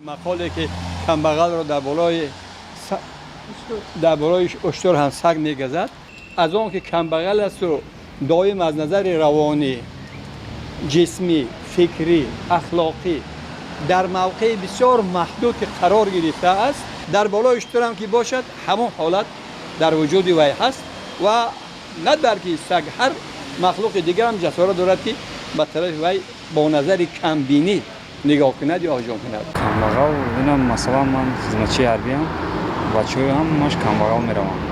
Мақоле ки камбағалро дар болои уштур ҳам саг мегазад, аз он ки камбағал асту доим аз назари равонӣ, ҷисмӣ, фикрӣ, ахлоқӣ дар мавқеи бисёр маҳдуд ки қарор гирифтааст, дар болои уштур ҳам ки бошад, ҳамон ҳолат дар вуҷуди вай ҳаст ва на балки саг, ҳар махлуқи дигар ҳам ҷасорат дорад, ки ба тарафи вай бо назари камбинӣ нигоҳ кунад ё ҳуҷум кунад. Камбағал инам, масалан, ман хизматчии ҳарбиям, бачаҳои ҳамаш камбағал мераванд.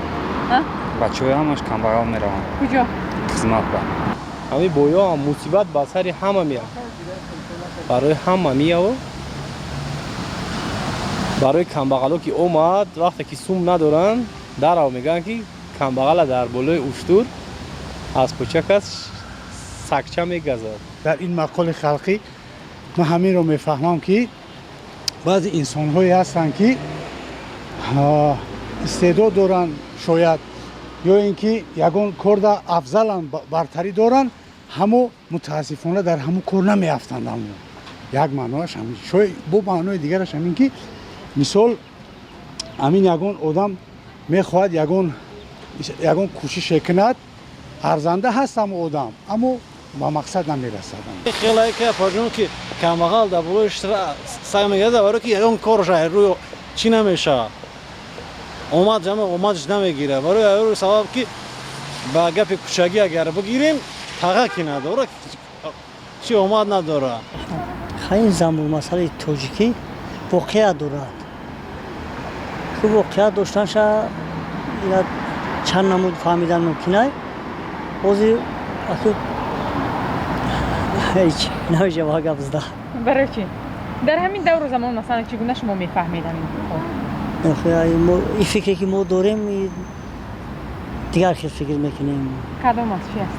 Бачаҳои ҳамаш камбағал мераванд. Куҷо? Хизмат ба. Ҳамин боё ҳам мусибат ба сари ҳама меяд, барои ҳама меяв. Барои камбағало ки омад, вақте ки сум надоранд, дарав мегӯянд, ки камбағала дар болои уштур аз кӯчакас сагча мегазад. Дар ин мақоли халқӣ ман ҳаминро мефаҳмам, ки баъзе инсонҳое ҳастанд, ки истеъдод доранд шояд, ё ин ки ягон корда афзаланд, бартарӣ доранд, ҳамо мутаассифона дар ҳамон кор намеафтанд. Ҳамо як маъноаш ҳамин. Шояд бо маънои дигараш ҳамин, ки мисол, ҳамин ягон одам мехоҳад ягон кӯшише кунад, арзанда ҳаст ҳамо одам, аммо ба мақсад намерасад. Хеле ки апаҷон, ки камбағал дар болои саг мегазад, барои ки ягон корш рӯи чӣ намешавад, омад ҷама омадш намегирад. Барои рӯи сабаб, ки ба гапи кӯчагӣ агар бигирем, таға ки надора, чӣ омад надора. Ин замбурмасали тоҷикӣ воқеа дорад. Ку воқеа доштанша ина чанд намуд фаҳмидан мумкин ай. Ҳозир аку ҳеҷ намешава гап зада. Барои чӣ? Дар ҳамин давру замон, масалан, чӣ гуна шумо мефаҳмед ҳамин? Ин фикре, ки мо дорем, дигар хел фикр мекунем. Кадом аст, чи аст?